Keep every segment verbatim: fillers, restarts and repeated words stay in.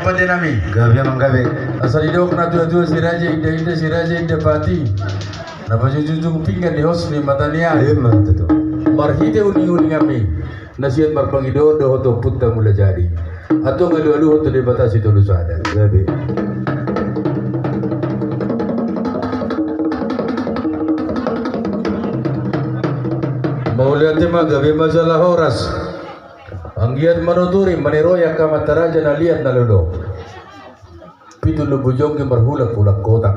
Pande nami. Gabe amang gabe. Asa didok natuatua, si raja indainda, si raja inda pati, na pajujungjung pinggan di hos ni mata ni ari. Ima tutu. Marhite uninguninganmi na sian marpangidoan dohot Ompunta Mulajadi, antong alualuhon tu Debata Sitolusada. Gabe. Mauliate ma, gabe ma jala horas. Anggiat manuturi maniroi angka amanta raja na liat na lolo. Pitu lombu jongge marhulak-hulak kota.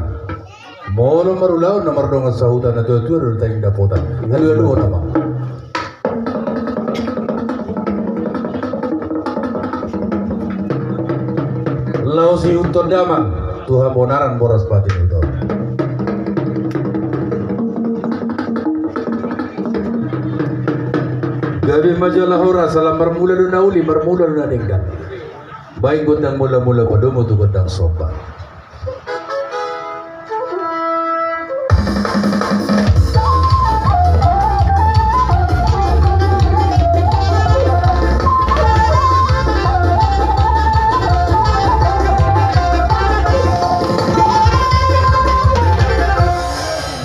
Molo marulaon na mardongan sahuta, natuatua do tahi dapotan. Alualuhon amang. Laos ihuthon damang tu habonaran boras pati ni utor. Gabe ma jala horas, ala marmula do na uli, marmula do na denggan. Baen gondang mulamula, padomu tu gondang somba.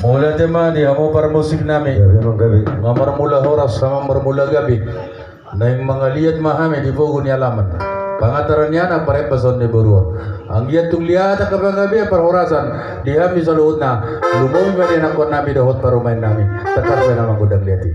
Mauliate ma di hamu parmusik nami. Nga marmula horas, nga marmula gabe. Naeng mangaliat ma hami di pogu ni alaman. Pangantaran ni anak, parembason ni boru on. Anggiat tung liat angka panggabean parhorasan di hami saluhutna. Lumobi ma di anakkon nami dohot parumaen nami. Tangkas ma na manggondang liat i.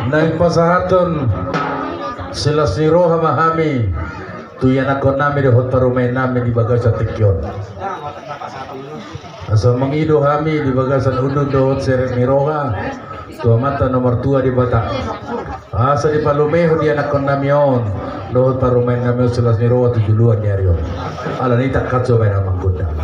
Naeng pasahathon silas ni roha ma hami tu ianakhon nami dohot parumaen nami di bagasan tingki on. Asa mangido hami di bagasan unduk dohot serep ni roha tu Amanta na martua Debata, asa dipalumehon di anakhon nami on dohot parumaen nami on silas ni roha tu joloan ni ari on. Alani i tangkas ma na manggondang.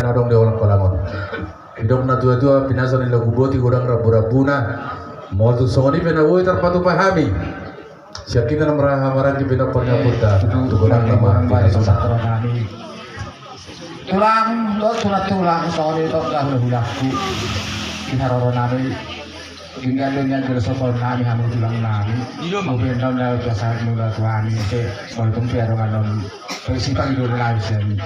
na adong di holangkolang on. Didok na tuatua, pinasa ni lagu boti godang ramburambuna. Molo tung songon i pe na boi tarpatupa hami. Sian hita na marhahamaranggi pe na panyambuta tu godang na marhahamaranggi. Tulang, dohot tulang-tulang, songon i dohot hulahulangku. Di haroro nami, ginjang do nian jolo soponon nami hamu tulang nami. Molo pe ndang na biasa mula tu hami, molo tung pe adong annon, pe sipangido nami sian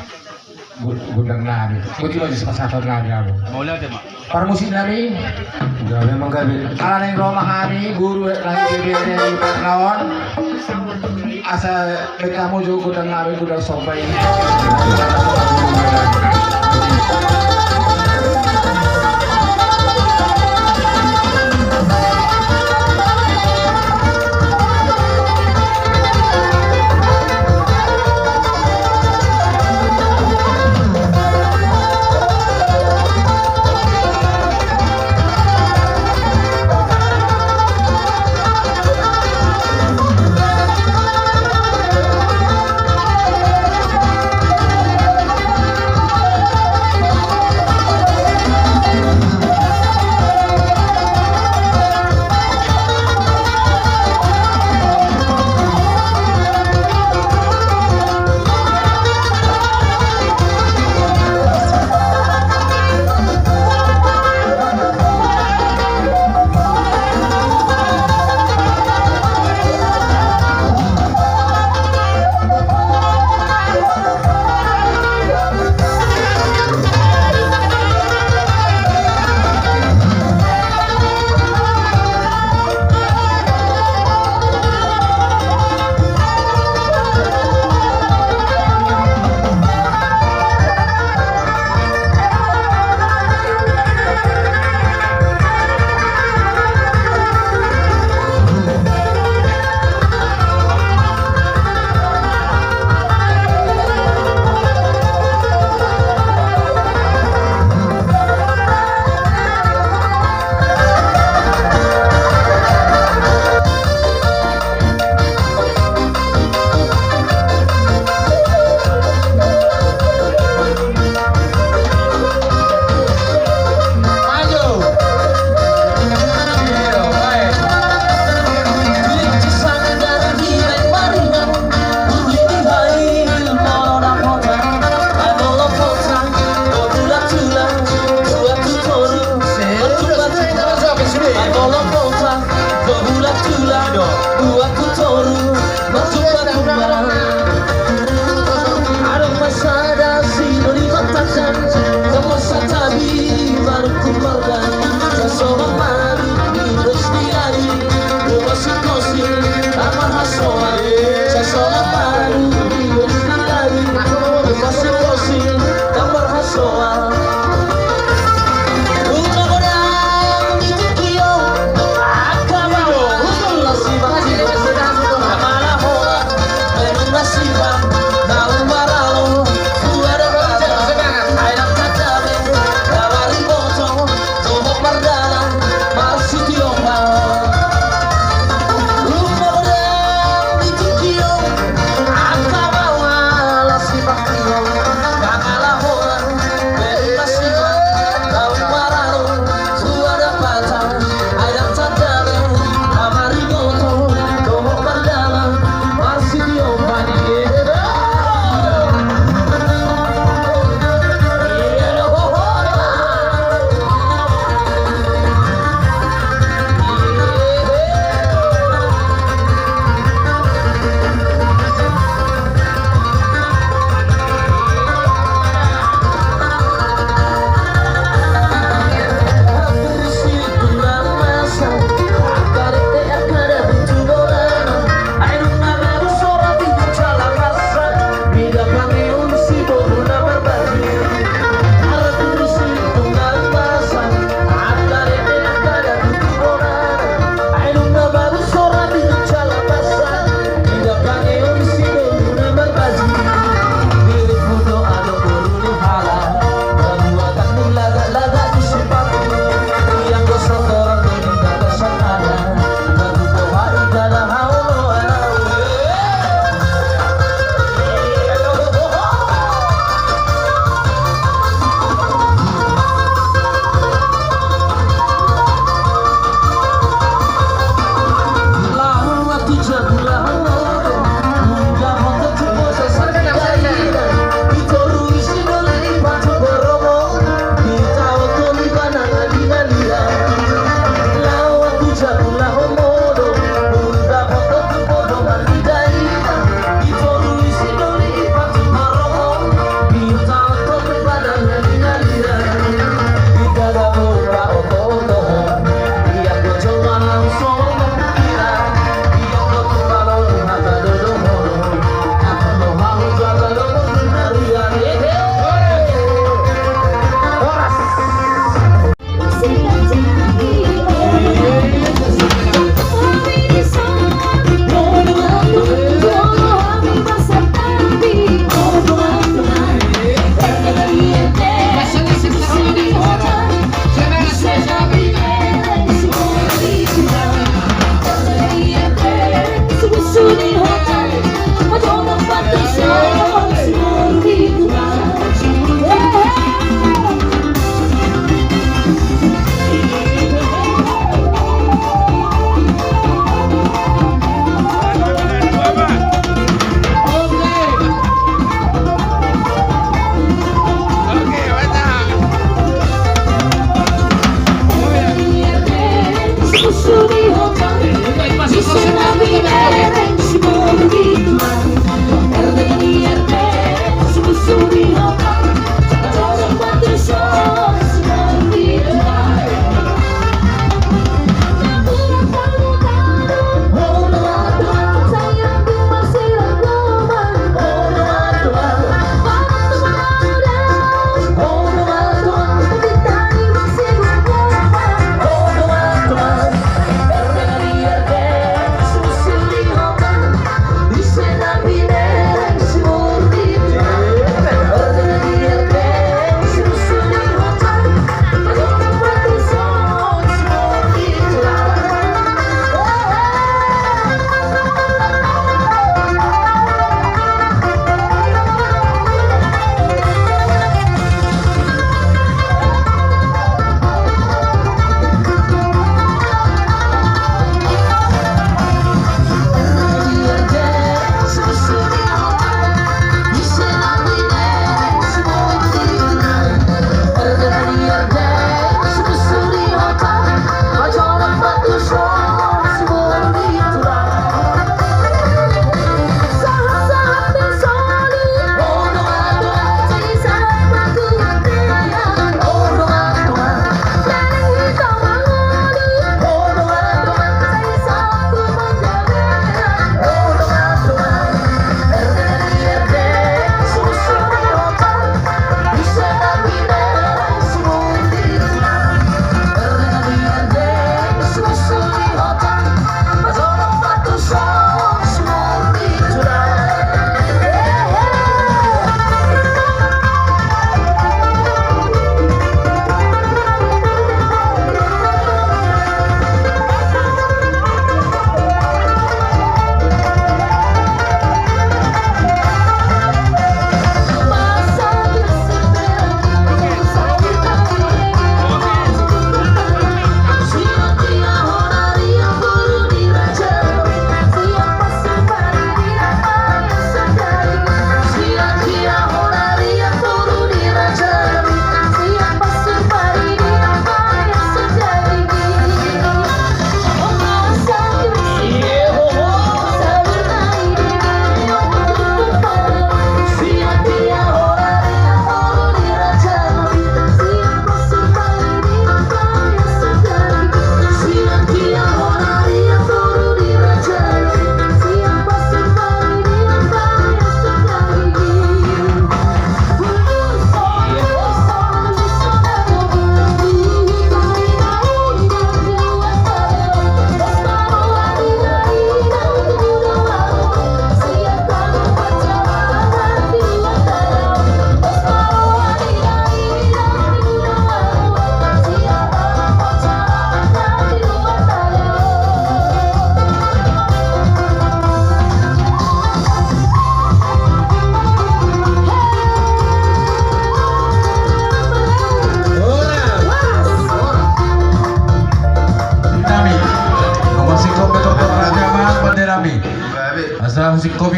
gu-, gondang nami. Boti ma jolo sipasahaton nami hamu. Parmusik nami. Gabe ma gabe. Ala naeng ro ma hami guru nami bebere di parnaon. Asa baen hamu jo gondang nami, gondang somba i. Adong ma sada sian ni patangkan, tong ma santabi marungkun marga, sasongon maru ni dos di ari, rumah si kosi, amar hasoa, sasongon maru ni dos di ari, rumah si kosi, amar hasoa.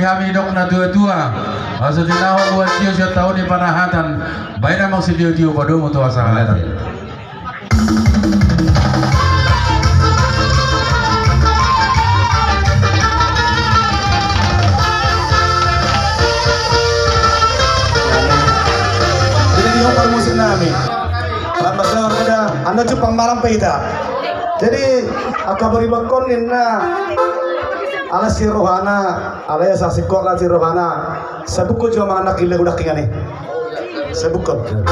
Hami didok na tua-tua, asa tinahu buat tio sian tahu ni panahatan, baen amang sitio-tio padomu tu hasahatan. Jadi, di hopar musik nami. Lambat jawab pada, anda cupang malam pe hita. Jadi, angka baribakkon ninna, ala si rohana, ala ia sasingkot ala si rohana. Sabukkon jo mangan nangkin lagu nangkin ani. Sabukkon.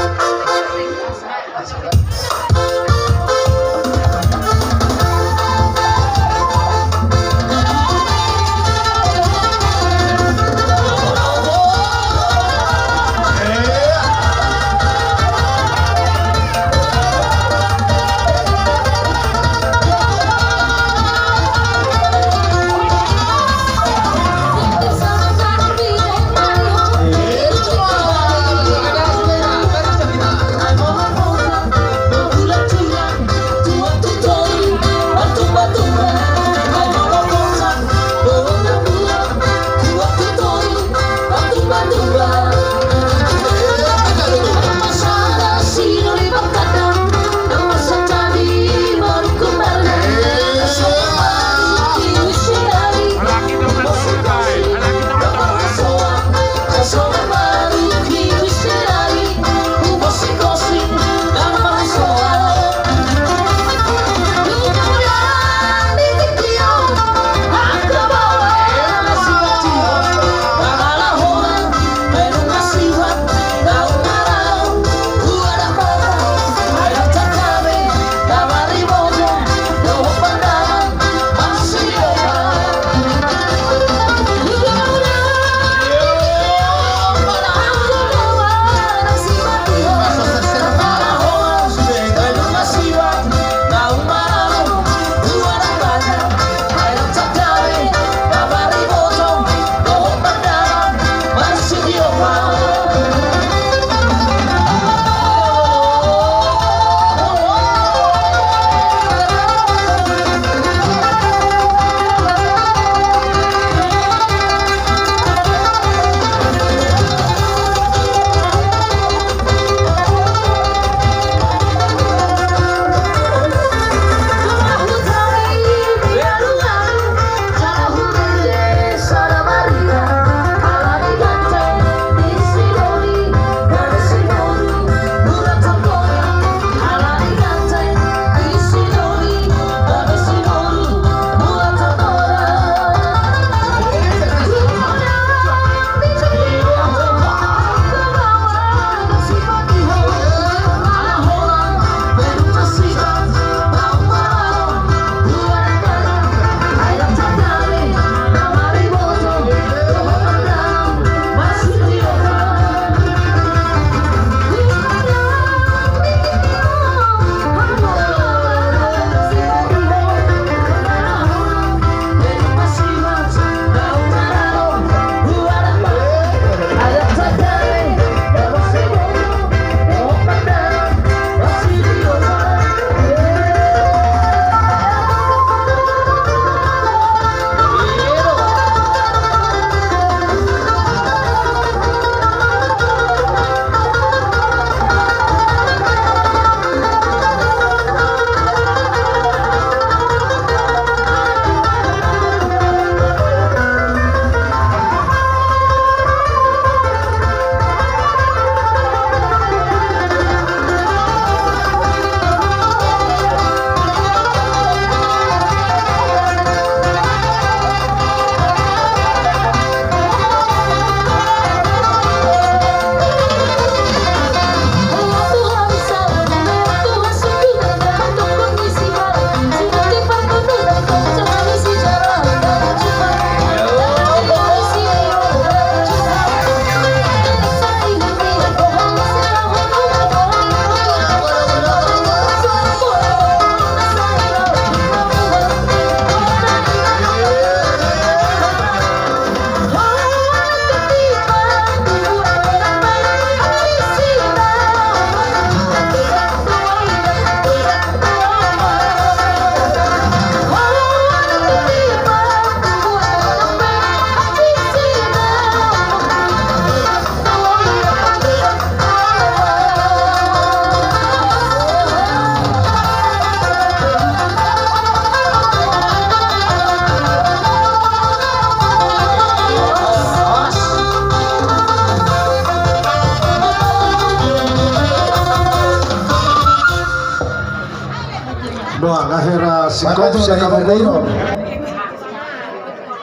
Doa lahera singkop sian na mangolu.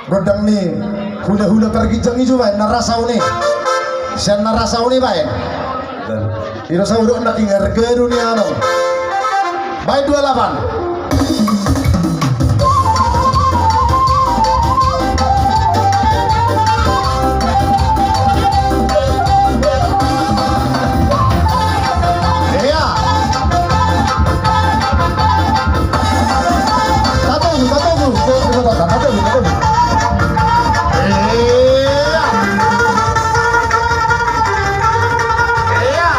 Gondang ni hulahula parginjang i jo baen na rasa on i. Sian na rasa on i baen. Ira saudok na kingarga dunia no. Baen dua lapan. Iya. Tatogu, tatogu. Tatogu, tatogu. Iya. Iya.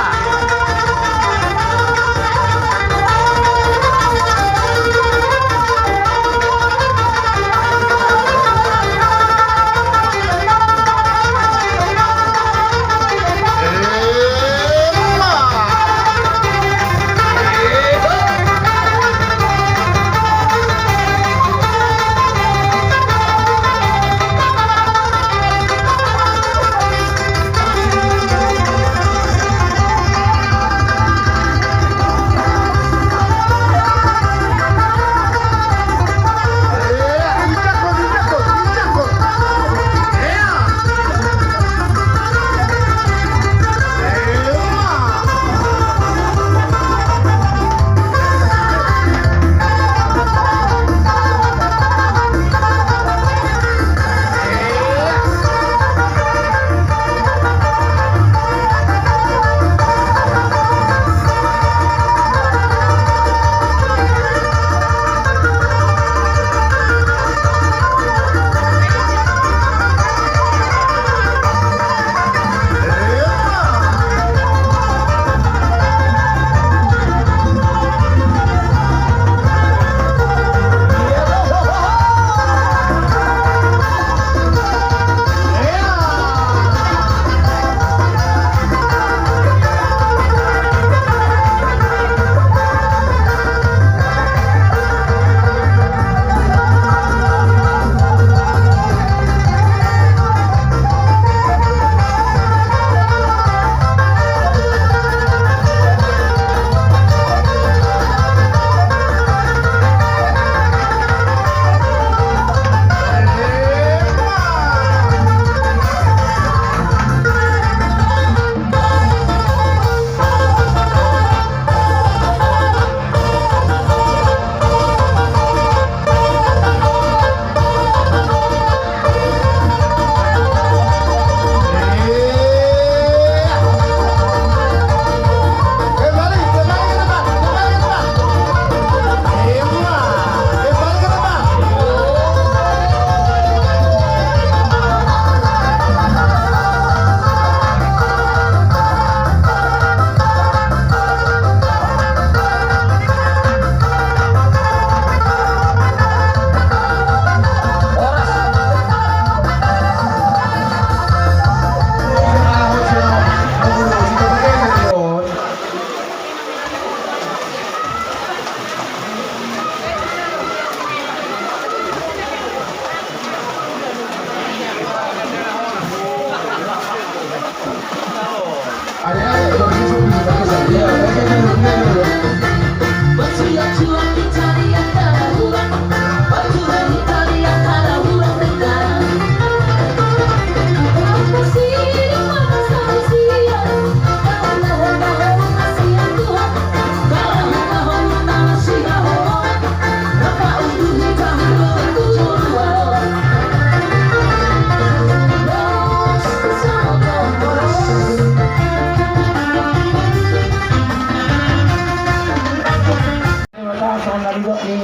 Songon na nidok ni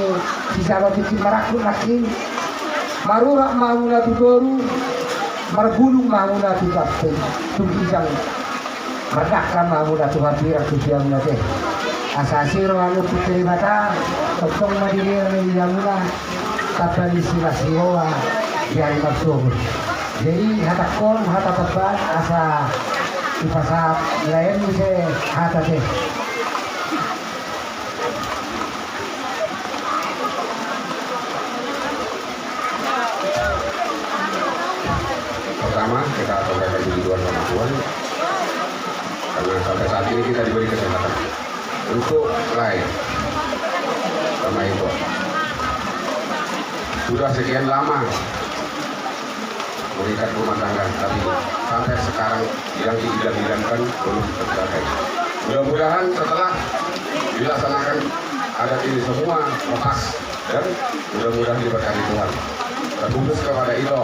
si Saba tingki marangkup nangkin. Marurat ma hamuna tu toru, marbulung ma hamuna tu tampuk, tu ginjang. Mardangka ma hamuna tu hambirang tu siamun ate. Asa siro halumpang tu Debata, tongtong ma dilehon i hamuna tamba ni silas ni roha di ari marsogot. Jadi hatangkon hata tamba asa dipasahat laen muse hata ate. Pertama, kita sampaikan puji Tuhan sama Tuhan karena sampai saat ini kita diberi kesehatan untuk live. Sama itu. Sudah sekian lama mengikat rumah tangga, tapi sampai sekarang yang diidam-idamkan belum tercapai. Mudah-mudahan setelah dilaksanakan adat ini semua lepas dan mudah-mudahan diberkati Tuhan. Terkhusus kepada Ito,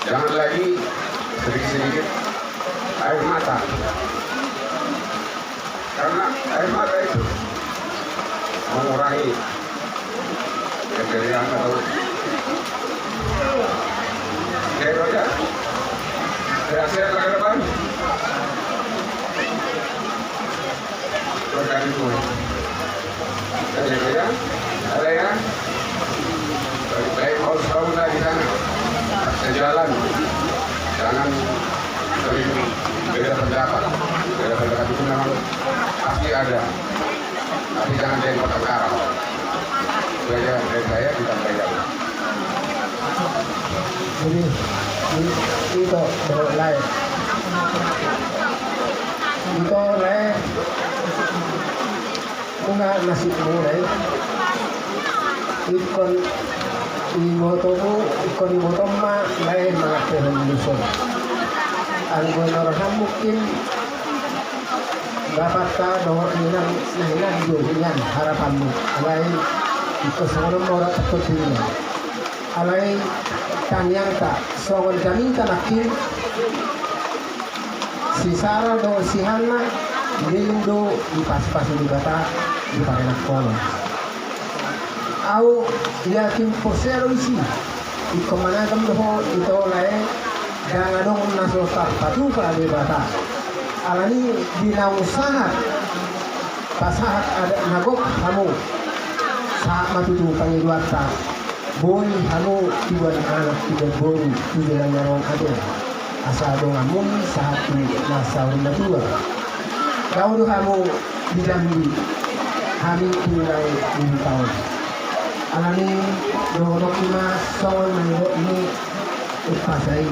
jangan lagi sedikit-sedikit air mata. Karena air mata itu mengurangi keceriaan atau... Oke, Roja. Sehat-sehat lah ke depan. Berkati Tuhan. Ada ya? Ada ya? Baik, baik, harus tahu lah di sana. Sejalan. Jangan sering beda pendapat. Beda pendapat itu memang pasti ada. Tapi jangan jadi pertengkara. Itu aja dari saya, kita belajar. Jadi, i-, Ito, lae. Ito, lae. Nunga nasibmu, lae. Ingkon ibotomu, ingkon ibotom ma, lae, mangampehon ulos on. Anggo na roham mungkin bapakta dohot inang na hinan do nian harapanmu, alai ingkon songon on ma ora tongtong dirimu. Alai tangiangta songon jaminta nangkin, si Sara dohot si Hanna leleng do dipasupasu Debata di parianakhonon. Au yakin porsea do disi. Ingkon managam do ho, Ito, lae, ndang adong na so tarpatupa Debata. Alani di naung sahat pasahat adat na gok hamu, sahat ma tutu pangidoanta. Boi hamu tubuan anak, tubuan boru tu joloan on, ate. Asa donganmuna sahat tu na saur matua. Dao do hamu di Jambi, hami tu na di Huta on. Alani dohononku ma songon na nidok ni umpasa i: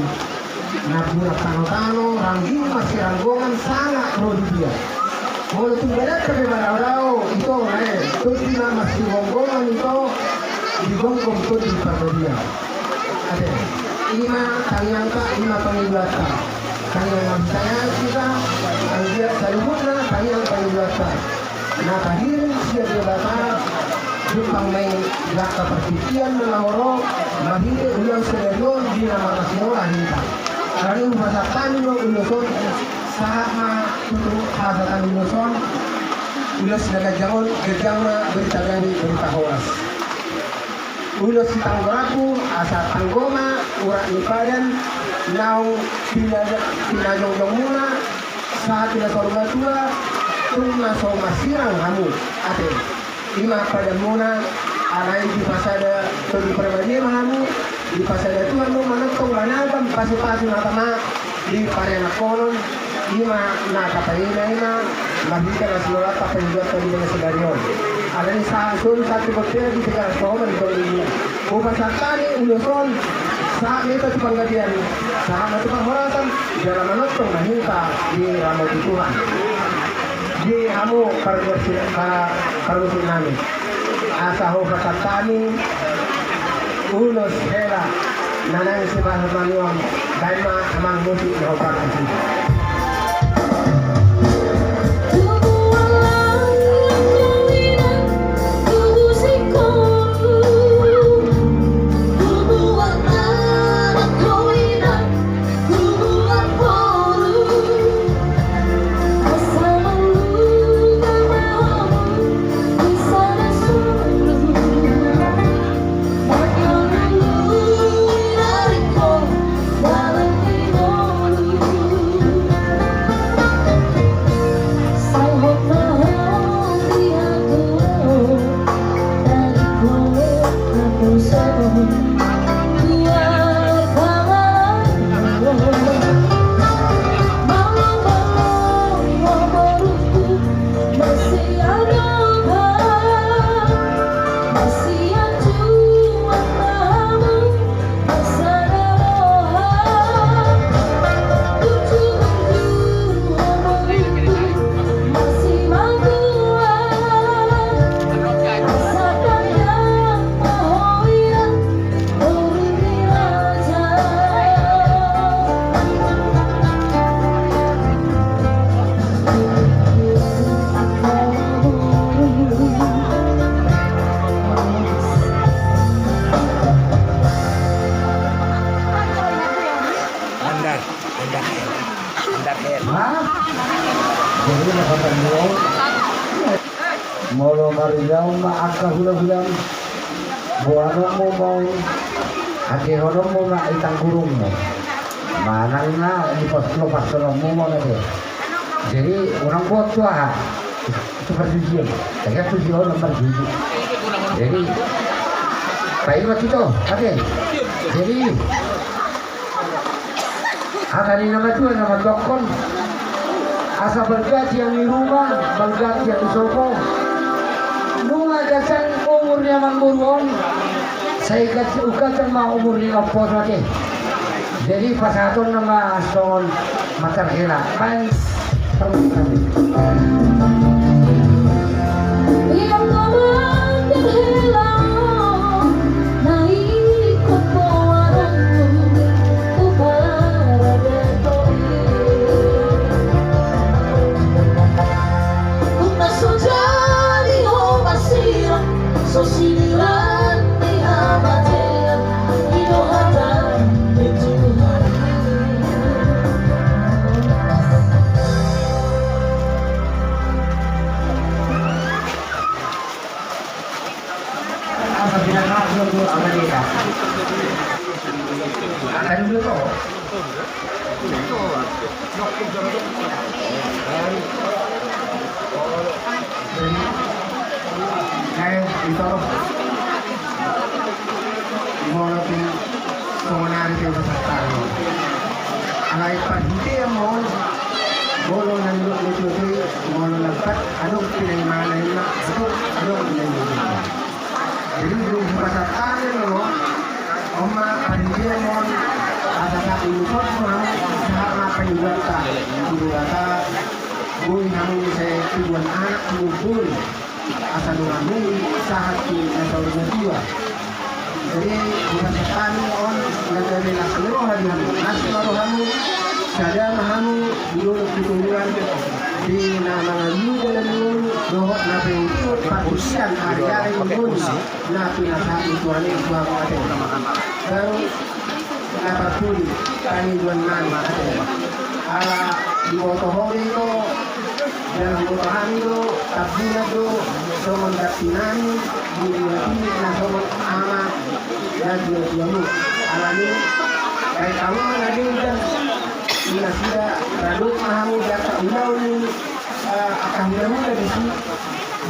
Napuran tano-tano, rangging marsiranggongan, sangap ro di dia. Molo tung badanta pe maraodao, Ito, lae, tondi ma marsiranggongan, Ito, di gonggom Tondi Parbadia. Ate, i ma tangiangta, i ma pangidoanta. Tangiang ma di tangiang hita, anggiat saluhutna tangiang pangidoanta na tahirim sian Debata, jumpang ma i di angka partingkian na laho ro, marhite ulaon sadari on di na marlas ni roha hita. Alani hupasahat hami ma ulos on, sahat ma tutu hasahatan ulos on, ulos na ganjang on, ganjang ma berita gabe, berita horas. Ulos sitanggor ahu, asa tanggo ma urat ni padan naung pina-, pinajongjongmuna sahat tu na saur matua, tung na so marsirang hamu, ate. I ma padanmuna, alai dipasada Tondi Parbadia ma hamu, dipasada Tuhan do manongtong managam pasupasu na tama di parianakhonon. I ma na tapaima i ma marhite na siolanta pangidoanta di bagasan sadari on. Alani sahat solu sahat tu bontean di Tigaras Pahoman di tolu minggu. Hupasahat hami ulos on, sahat ma hita tu panggabean, sahat ma tu parhorasan, jala manongtong ma hita diramoti Tuhan. Di hamu pargonsi-, pa-, pargonsi nami. Asa hupasahat hami ulos hela na naeng sipasahat nami on, baen ma amang musik na hupasahat. Molo marulaon ma angka hulahulam, boanonmu ma on, agehononmu ma inang gurungmu. Manang na dipaslopasononmu ma on ate. Jadi unang buat tu aha, tu parjujion. Tagiat tu si on parjuji. Jadi paima tu ito ate. Jadi hata ni na matua na mandokkon, asa balga tiang ni ruma, balga tiang ni sopo. Nunga ganjang umur ni amangboru on, sai ganjang, ganjang ma umur ni ompu on ate. Jadi pasahatonna ma songon mantar hela. Baen. Alai parhitean ma on, molo na nidok ni tuatua i, molo lambat adong pinaimana inna, adong, adong pinaimana. Jadi dung hupasahat hami ma on, on ma parhitean ma on, asa sahat ni ulos on ma hamu, sahat ma pangidoanta tu Debata, boi hamu sai tubuan anak, tubuan boru. Asa nunga muli sahat tu na saur matua. Jadi hupasahat hami on, na gabe las ni roha di hamu, las ma rohamu, sada ma hamu di dolok, di toruan, di na mangalului dalan ni ngolu dohot na pe huhut partusian ari-ari ni ngolu na pinasahat ni Tuhan i tu hamu ate. Baru na parpudi pangidoan nami ate. Ala diboto ho do i do, jala diboto hami do, tampunan do songon ganti nami di dua titik na songon ama na dua dua mu. Alani baen hamu ma na denggan di nasida radot ma hamu di angka ulaon ni angka hulahula disi.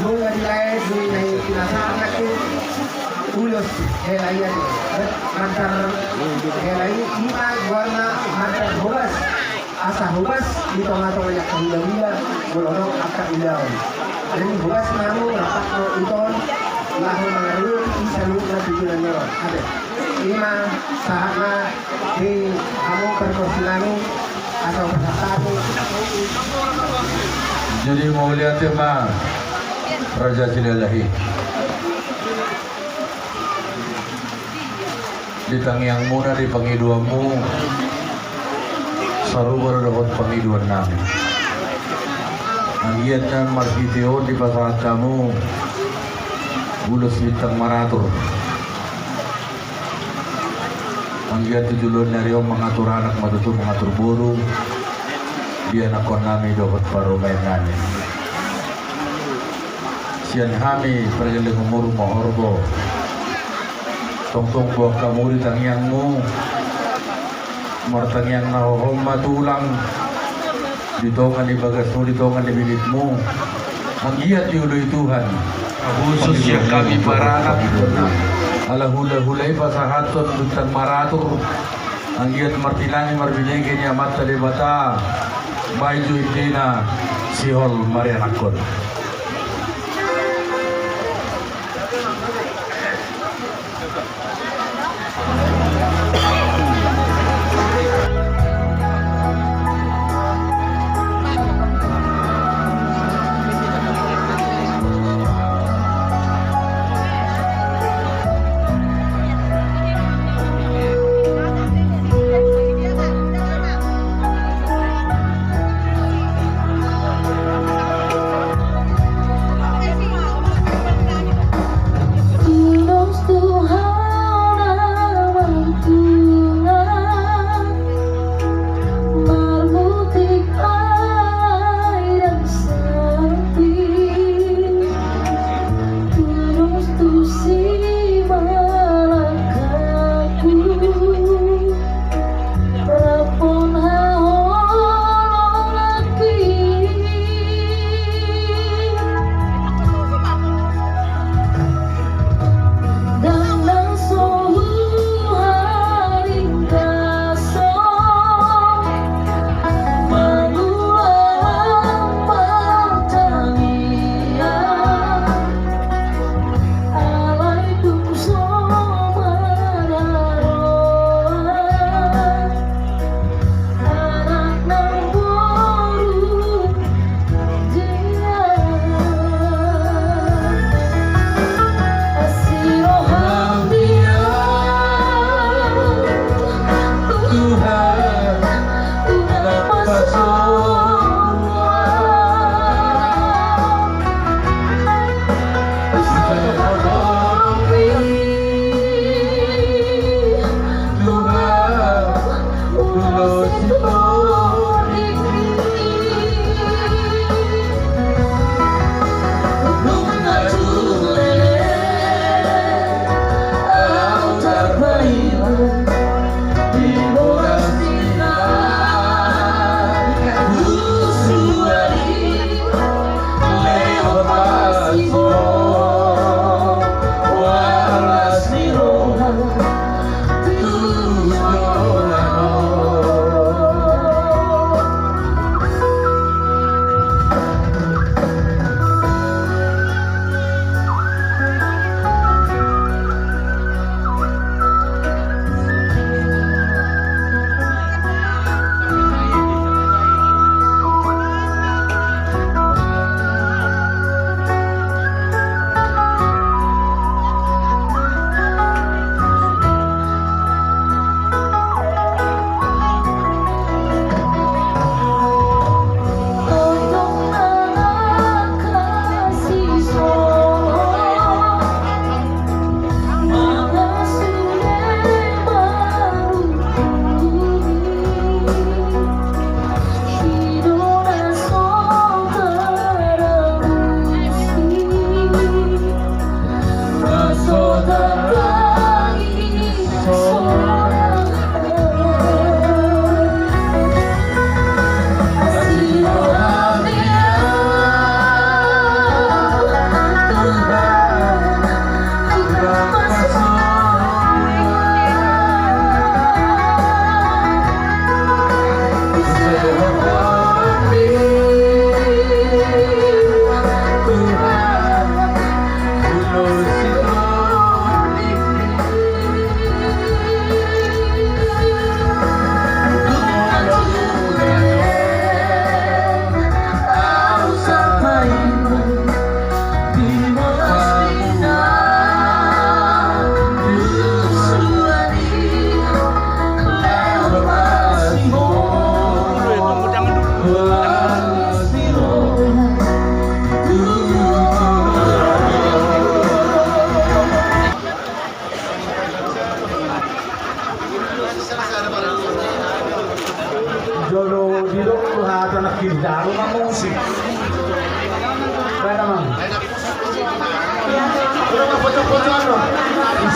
Molo dilae di na i pinasahat nangkin ulos hela i ate, mantar hela i ima goarna mantar hobas. Asa hobas di tongatonga ni angka hulahula molo adong angka ulaon. Jadi hobas ma hamu rap do ito on laho mangaruhon i saluhutna tu joloan ni ari on ate. Ima sahatna di hamu pargonsi nami, asa hupasahat hami. Jadi mauliate ma Raja Silalahi. Di tangiangmuna, di pangidoanmu sarupa do dohot pangidoan nami. Anggiat na marhite on dipasahat hamu ulos bintang maratur. Anggiat tu joloan ni ari on mangatur anak ma tutu mangatur boru di anakkon nami dohot parumaen nami. Sian hami pargelleng umur ma horbo. Tongtong boan hamu di tangiangmu. Martangiang na hohom ma tulang di tonga ni bagasmu, di tonga ni bibitmu. Anggiat dioloi Tuhan. Khusus sian hami paranak. Ala hulahula i pasahathon bintang maratur. Anggiat martinangi marbinege ni Amanta Debata. Baen jo indena sihol marianakhon.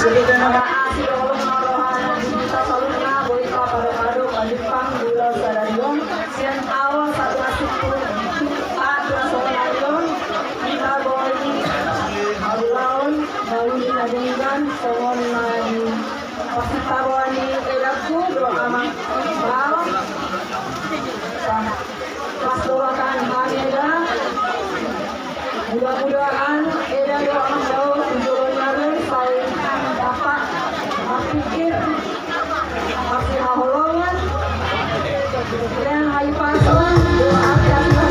Asi dohot roha na di hita saluhutna, boi padokhon pajumpang di ulaon sadari on, sian ahu satu nasib tu ahu tu na songon on, hita boi mangulahon na uli na denggan songon na di parsitaruan ni edangku dohot amang Bao. Pas doakan hami eda. Mudah-mudahan eda dohot amang Bao tu joloan ni ari on sai dapat marpingkir, marsihaholongan, dan hahipason dohot arti-arti na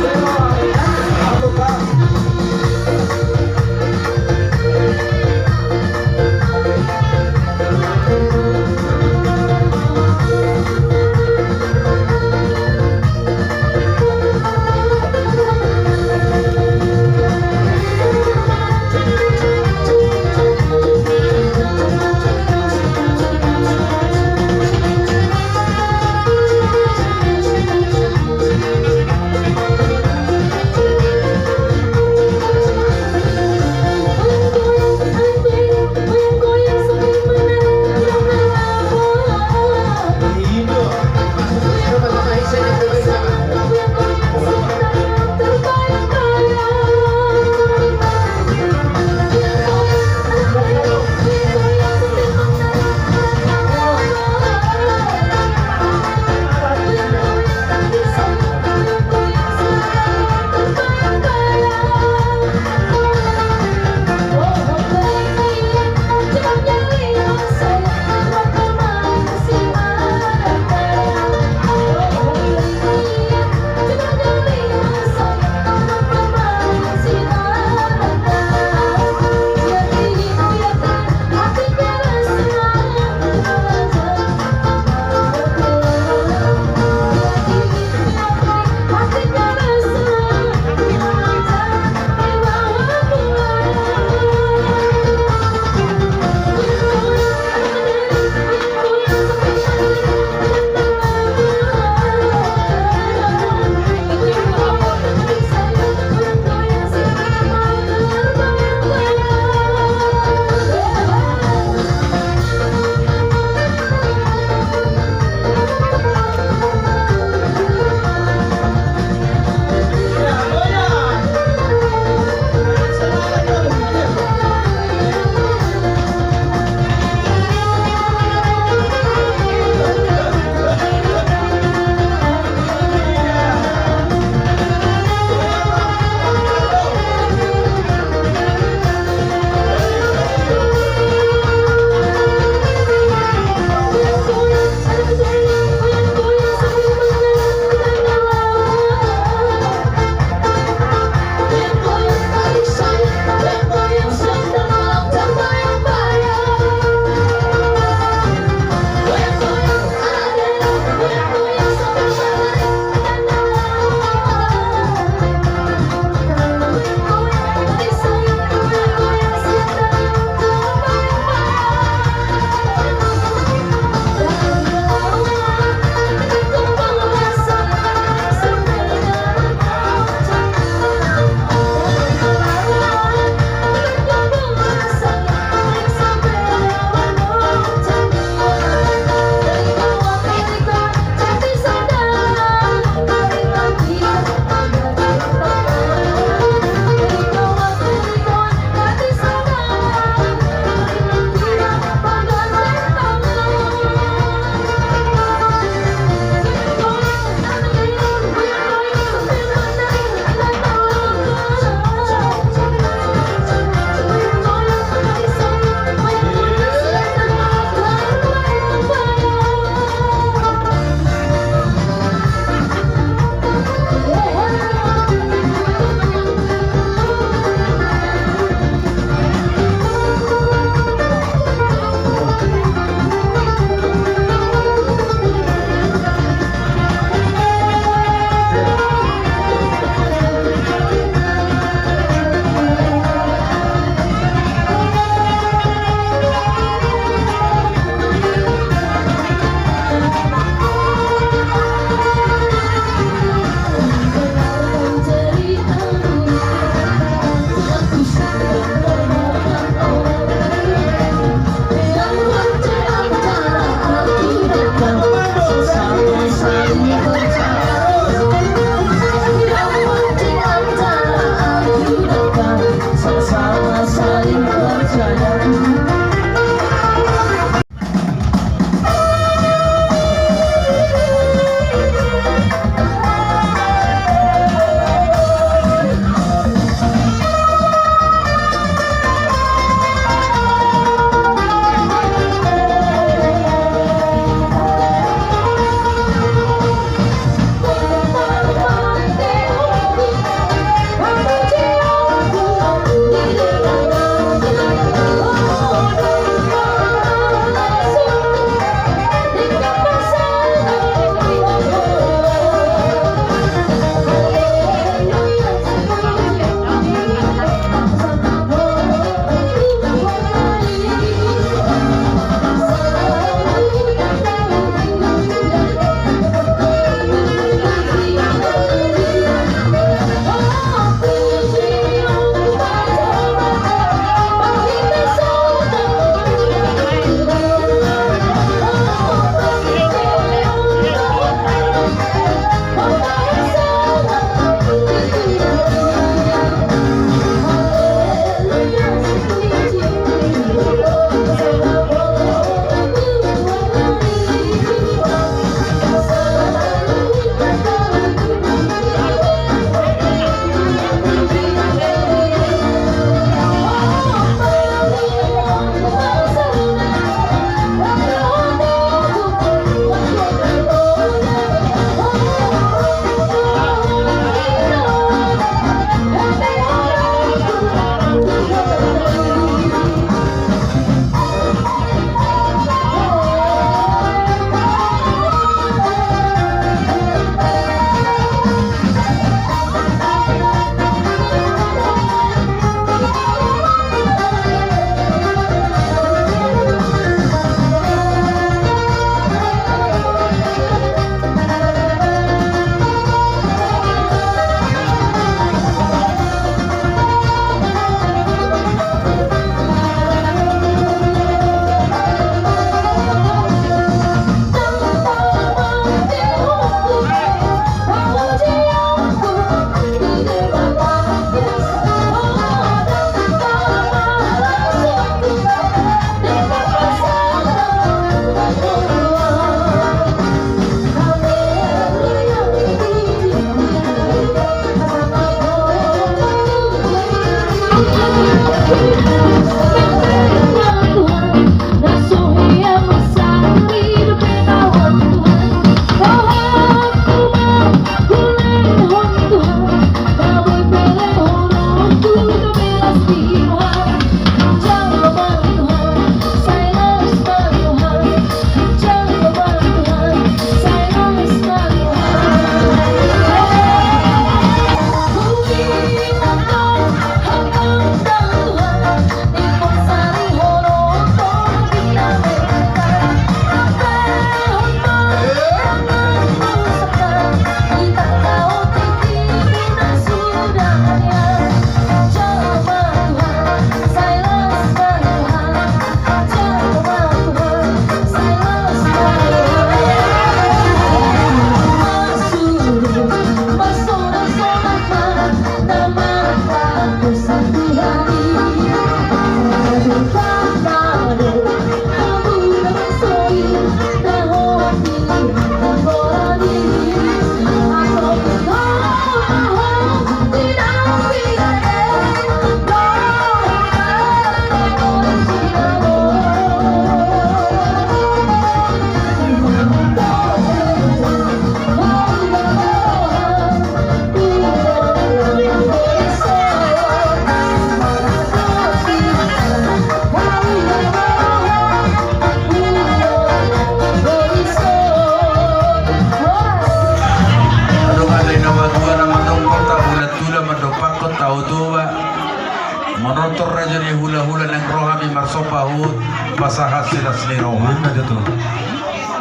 Manortor raja ni hulahula naeng ro hami marsomba huhut pasahat silas ni roha. Ima tutu.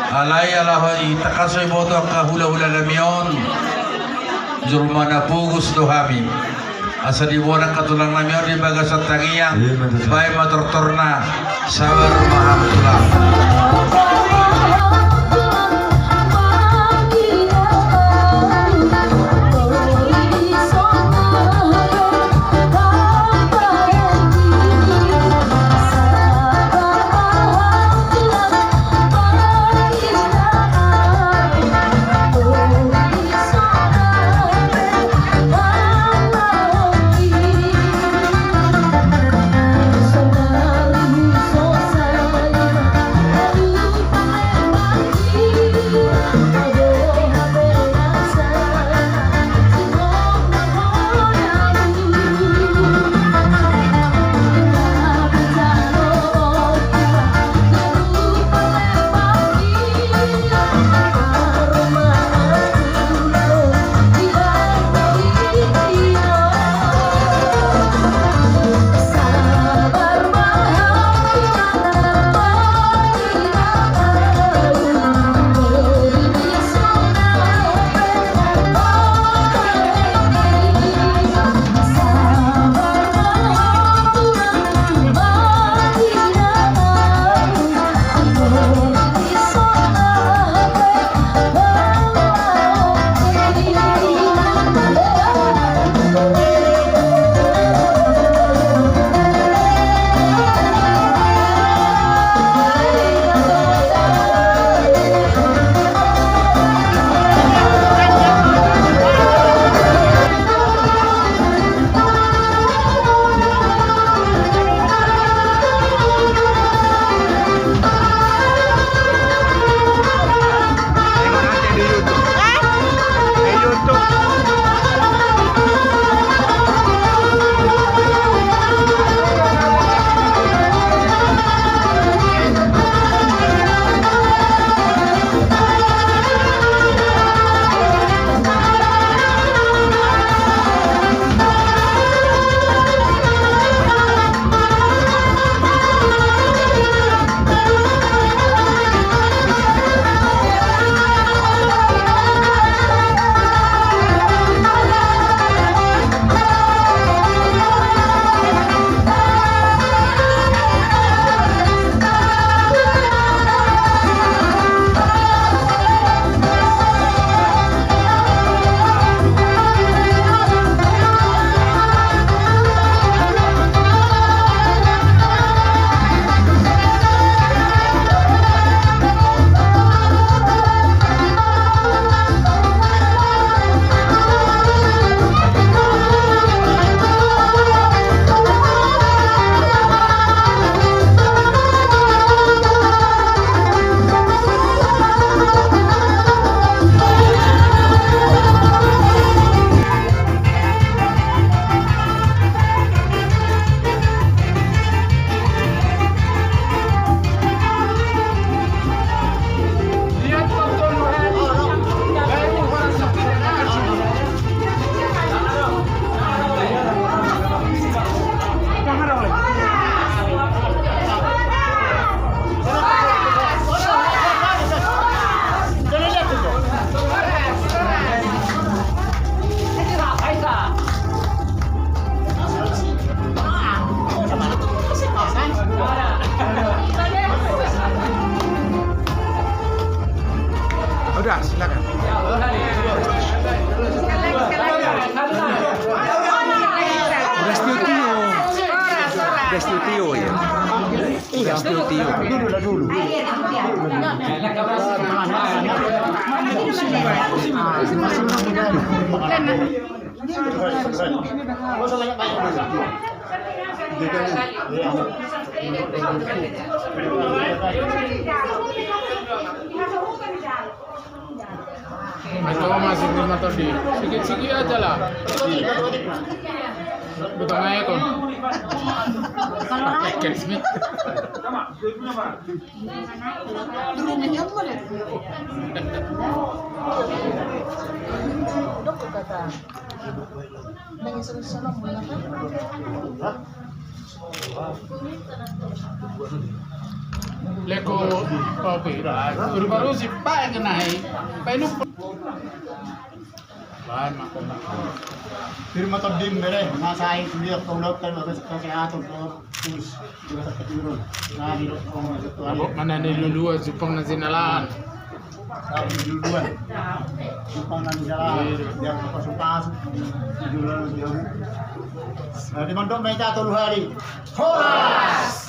Alai ala hami tangkas so diboto angka hulahula nami on, jolma na pogos do hami. Asa diboan angka tulang nami on di bagasan tangiang. Ima tutu. Baen ma tortorna. Sabar ma hamu tulang. Udah, silakan. Udah studio. Udah studio, ya. Udah studio. Dulu lah, dulu. Ayo, masih lima tahun di. Sikit-sikit aja lah. Bukan aja kok. Kalau orang Dulu minyak mana? Dok kata. Nang isu-isu mula kan? Leko kopi. Baru-baru si Pak kenai. Pak ini. Bahan makan. Firma Todim bere, masa itu dia kau dokter, bagus kesehatan, terus juga sakit turun. Nah, di dokter, Abok mana ni luluan, jupang na sinalaan. Tapi duluan. Jupang na sinalaan. Dia pasu-pasu. Duluan dia. Nah, di mandok meja tolu hari. Horas.